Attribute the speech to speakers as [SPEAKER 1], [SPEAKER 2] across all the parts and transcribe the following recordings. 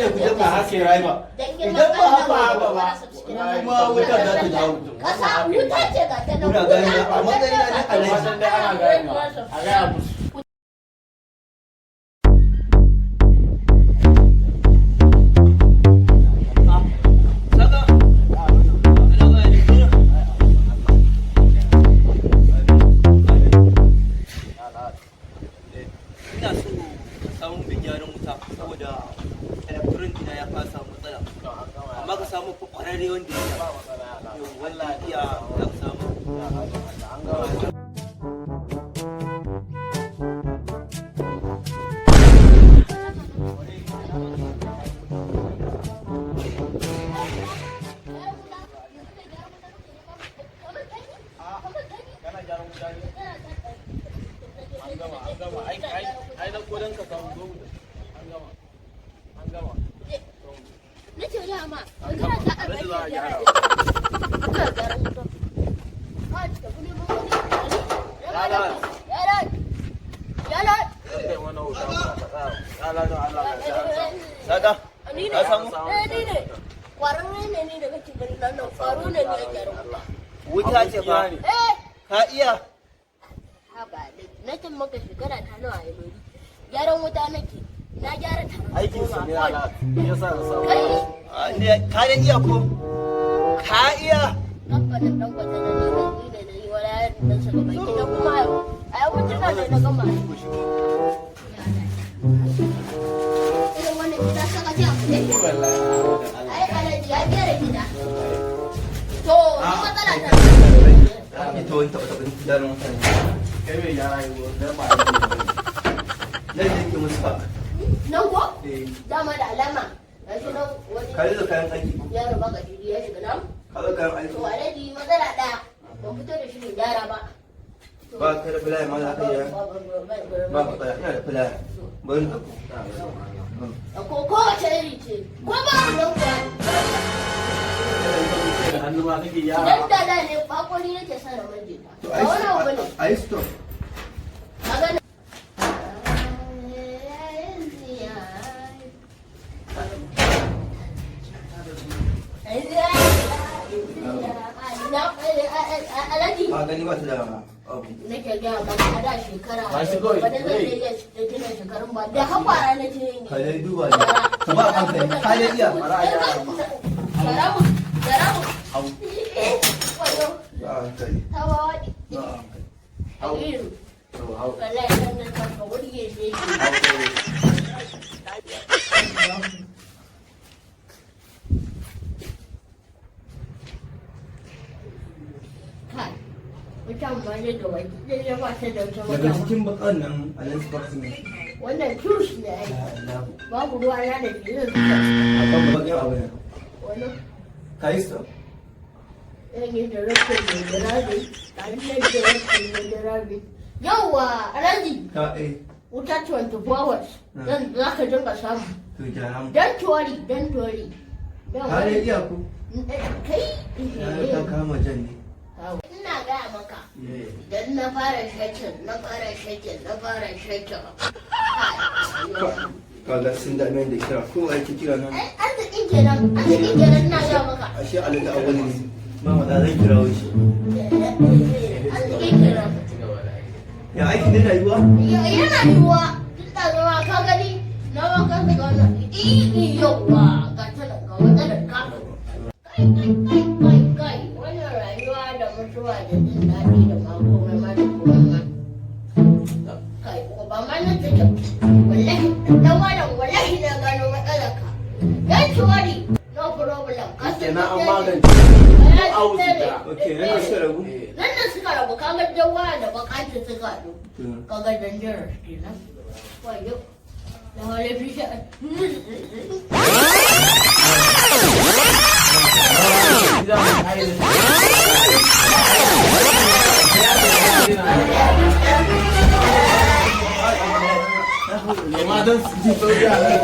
[SPEAKER 1] ne ku je ku
[SPEAKER 2] Haka ya ba.
[SPEAKER 3] Dan girman
[SPEAKER 1] Idan ba
[SPEAKER 3] Allah
[SPEAKER 1] haka
[SPEAKER 3] ku
[SPEAKER 1] haka ba,
[SPEAKER 3] mana subscribe.
[SPEAKER 1] kuma wutar za ta dawo.
[SPEAKER 3] Kasa wuta ce ga ta nan.
[SPEAKER 1] Kuna gani a matsayina na alhaji.
[SPEAKER 2] Wasan dai ana ganewa. A gaya musu.
[SPEAKER 1] Saka. Ina so ka samu mai gyaran wuta saboda electron dina ya fasa matsala. Amma ka samu kwararre wanda ya iya. Yau, wanda ya iya za ka samu.
[SPEAKER 2] Kana gyaran wuta ne? An gama, an gama. Ai, ai, ai, na kodon ka samu zo mu tafi. An gama. An gama.
[SPEAKER 3] Na ce dama, kana ta
[SPEAKER 2] Alhaji za a gyara.
[SPEAKER 3] Kana gyaran wuta. Ka tafi neman wani.
[SPEAKER 2] Yala.
[SPEAKER 3] Yala. Yala.
[SPEAKER 2] Kai mana wuta ba ka tsaya. Yala don Allah ka tsaya.
[SPEAKER 1] Saka.
[SPEAKER 3] Ni ne.
[SPEAKER 1] Ka samu?
[SPEAKER 3] Eh, ni ne. Kwararre ne ni da kake gani nan nan kwaro ne ni a gyaran wuta.
[SPEAKER 1] Wuta ce fa.
[SPEAKER 3] Eh.
[SPEAKER 1] Ka iya.
[SPEAKER 3] Haba, na ce maka shekara ta nawa a Ilori. Gyaran wuta nake. Na gyara ta.
[SPEAKER 2] Aikin su ne ala. Yasa na samu.
[SPEAKER 3] Kai.
[SPEAKER 1] Ah, Ka da iya ko? Ka iya.
[SPEAKER 3] Kamfanin Dangote da ni da ni da na yi wani na shiga baki na kuma a yawancin na da na gama. Irin wannan gida saka ce a kuɗe. Ai Alhaji ya gyara gida. To, ni matsala ta.
[SPEAKER 1] Ita wani taɓa taɓa gyaran wuta ne.
[SPEAKER 2] Kai mai gyara yi wurin dan ba aiki ne.
[SPEAKER 1] Nan ne ke musu fa.
[SPEAKER 3] Nan ko?
[SPEAKER 1] Eh.
[SPEAKER 3] Dama da alama. Gashi nan wani
[SPEAKER 1] Ka yi da kayan aiki.
[SPEAKER 3] yaro baka jiri ya shiga nan.
[SPEAKER 1] Ka zo kayan aiki.
[SPEAKER 3] To Alhaji matsala ɗaya. Ban fito da shi ne gyara ba.
[SPEAKER 1] Ba ka da filaya ma za ka iya. Ba matsala, ina da filaya. Bari na ɗauko.
[SPEAKER 3] Ko kowace iri ce. Ko babu nan kuwa.
[SPEAKER 2] Da hannu ma kake gyara.
[SPEAKER 3] Dan da da ne bakori nake sa da manje ta.
[SPEAKER 1] To
[SPEAKER 3] Ba wani abu bane.
[SPEAKER 1] ai stop.
[SPEAKER 3] Ka gane? Alhaji
[SPEAKER 1] Ka gani ba ta da abu.
[SPEAKER 3] nake gaya maka a da shekara
[SPEAKER 2] Ba shi kawai,
[SPEAKER 3] ba da zan iya tuna shekarun ba da hakwara na ce yin
[SPEAKER 1] Ka dai duba ne. Ka ba hankali. Ka dai iya.
[SPEAKER 3] Garamu, garamu.
[SPEAKER 1] Hau.
[SPEAKER 3] Wayo,
[SPEAKER 1] Ba hankali.
[SPEAKER 3] hawa waɗi.
[SPEAKER 1] Ba hankali.
[SPEAKER 3] Aliyu,
[SPEAKER 2] To, hau.
[SPEAKER 3] wallahi sannan kan ka wurge shi. Kai, wutan ma ne ga baki ɗaya ya ba ta da wata
[SPEAKER 1] Daga
[SPEAKER 3] wata.
[SPEAKER 1] cikin bakan nan a nan sparks ne.
[SPEAKER 3] Wannan cus ne ai.
[SPEAKER 1] Ya Allah.
[SPEAKER 3] Babu ruwa na da shi zan zuba.
[SPEAKER 1] A kan bakin abu ne.
[SPEAKER 3] Wannan
[SPEAKER 1] Ka yi stop.
[SPEAKER 3] zan yi da rafin mai jirabi, tare da rafin mai jirabi. Yawwa, Alhaji,
[SPEAKER 1] Ka eh.
[SPEAKER 3] wuta 24 hours. Zan za ka dinga samu.
[SPEAKER 1] To gyara mu.
[SPEAKER 3] Don't worry, don't worry. Don't
[SPEAKER 1] Ka dai
[SPEAKER 3] worry.
[SPEAKER 1] iya ko?
[SPEAKER 3] Kai,
[SPEAKER 1] Na ga ka kama jan ne.
[SPEAKER 3] ina gaya maka.
[SPEAKER 1] Eh.
[SPEAKER 3] Idan na fara shakin, na fara shakin, na fara shakin.
[SPEAKER 1] Kaga sun dame ni da kira. Ko ake kira nan?
[SPEAKER 3] Ai, arzikin kenan, arzikin kenan ina gaya maka.
[SPEAKER 1] Ashe Alhaji Awwal ne. Ba ma zan kira shi.
[SPEAKER 3] Arzikin kenan.
[SPEAKER 1] Ya aiki ne rayuwa?
[SPEAKER 3] Yana yiwuwa, tun da zama ka gani, na ma ka ga wannan. Iyi yauwa, ga ta nan, ga wata da ka. Kai, kai, kai, kai, kai, wannan rayuwa da mutuwa da jin daɗi da ma komai ma da komai ma. Kai, ba ma nan take. Wallahi, dan malam, wallahi na gano matsalar ka. Don't worry, no problem. Ka san
[SPEAKER 2] Kenan an
[SPEAKER 3] ne.
[SPEAKER 2] magance.
[SPEAKER 3] Wallahi
[SPEAKER 2] Au,
[SPEAKER 3] ne.
[SPEAKER 2] sutura.
[SPEAKER 1] Okay, nan da suka rabu.
[SPEAKER 2] Eh.
[SPEAKER 3] Nan da suka rabu, kaga jawa da bakati suka haɗu.
[SPEAKER 1] To.
[SPEAKER 3] Kaga dangerous kenan. Wayo. Da wale fi shi.
[SPEAKER 2] Gida mai kayi da- Nema don su ji sauki a kan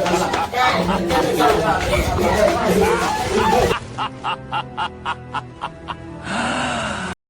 [SPEAKER 2] Allah.